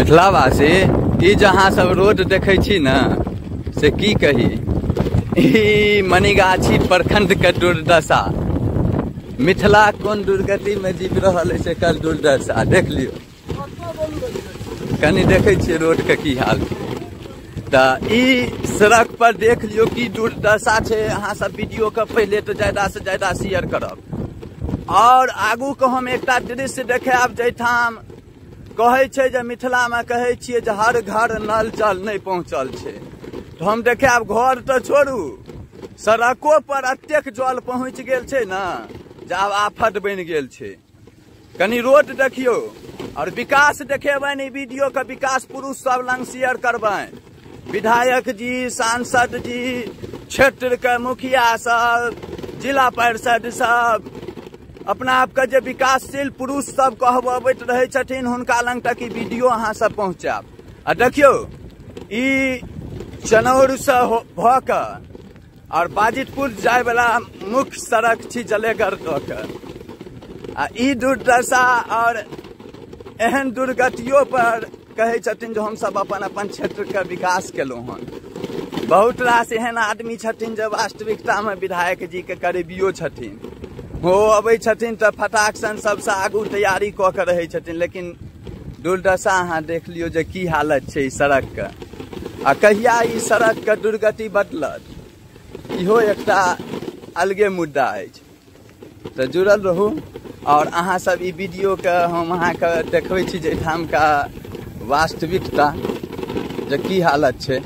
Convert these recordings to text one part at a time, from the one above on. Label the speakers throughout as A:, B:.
A: मिथिलावासी, ई जहाँ सब रोड देखै छी ने से की कही, ई मनीगाछी प्रखंड के दुर्दशा, मिथिला कोन दुर्गति में जीव रहल है से कल दुर्दशा देख लियो। कनी देखै छियै रोड के की हाल छै। तऽ ई सड़क पर देख लियो की दुर्दशा छै। अहाँ सब वीडियो के पहिले तऽ ज्यादा से ज्यादा शेयर करब। और आगू के हम एकटा दृश्य देखायब जाहिठाम कहै छै जे मिथिला में कहै छियै जे हर घर नल जल नहि पहुँचल छै। तऽ हम देखायब घर तऽ छोड़ू, सड़को पर एतेक जल पहुँच गेल छै ने जे आब आफत बनि गेल छै। कनी रोड देखियौ और विकास देखेबनि। ई वीडियो के विकास पुरुष सब लग शेयर करबनि। विधायक जी, सांसद जी, क्षेत्र के मुखिया सब, जिला परिषद सब, अपना आपके जे विकासशील पुरुष सब कहबैत रहै छथिन हुनका लग तक ई वीडियो अहाँ सब पहुँचायब। आ देखियौ ई चनौर से भऽ कऽ और बाजितपुर जाय वाला मुख्य सड़क छी जलेगर दऽ के। आ ई दुर्दशा और एहन दुर्गतियों पर कहै छथिन जे हमसब अपन अपन क्षेत्र के विकास केलहुँ हन। बहुत रास एहन आदमी छथिन जे वास्तविकता में विधायक जी के करीबियो छथिन, वो अबै छथिन तऽ फटाक सन सबसँ आगू तैयारी कऽ के रहै छथिन। लेकिन दुर्दशा अहाँ देख लियौ जे की हालत छै ई सड़क के। आ कहिया ई सड़क के दुर्गति बदलत, इहो एकटा अलगे मुद्दा अछि। तऽ जुड़ल रहू और अहाँ सब ई वीडियो के हम अहाँके देखबै छी जे एहिठामका वास्तविकता जे की हालत छै।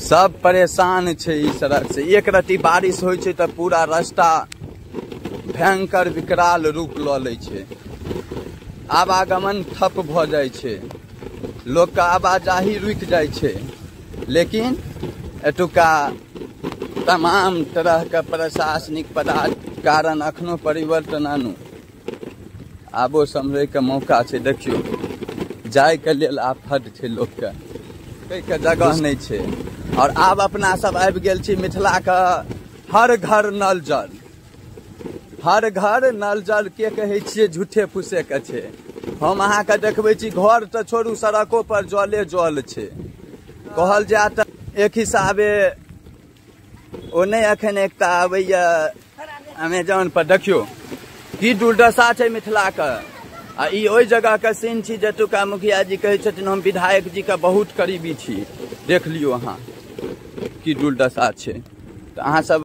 A: सब परेशान छै ई सड़क से। एक रति बारिश होइ छै तऽ पूरा रास्ता भयंकर विकराल रूप लऽ लै छै। आवागमन ठप भऽ जाइ छै, लोकके आवाजाही रुकि जाइ छै। लेकिन एतुका तमाम तरहके प्रशासनिक पदार्थ कारण अखनो परिवर्तन आनू, आबो सम्हरैके मौका छै। देखियौ जायके लेल आफत छै, लोकके के जगह नहि छै। और आब अपना सब आबि गेल छी मिथिला के हर घर नल जल। हर घर नल जल के कहै छियै झूठे फूसे के छै। हम अहाँके देखबै छी घर तऽ छोड़ू, सड़को पर जले जल छै। कहल जाय तऽ एक हिसाबे ओ नहि एखन एकटा आबैया अमेजॉन पर। देखियौ की दुर्दशा छै मिथिला के। आ ई ओहि जगह के सीन छी जतुका मुखिया जी कहै छथिन हम विधायक जी के बहुत करीबी छी। देख लियौ अहाँ की दुर्दशा छै। तऽ अहाँ सब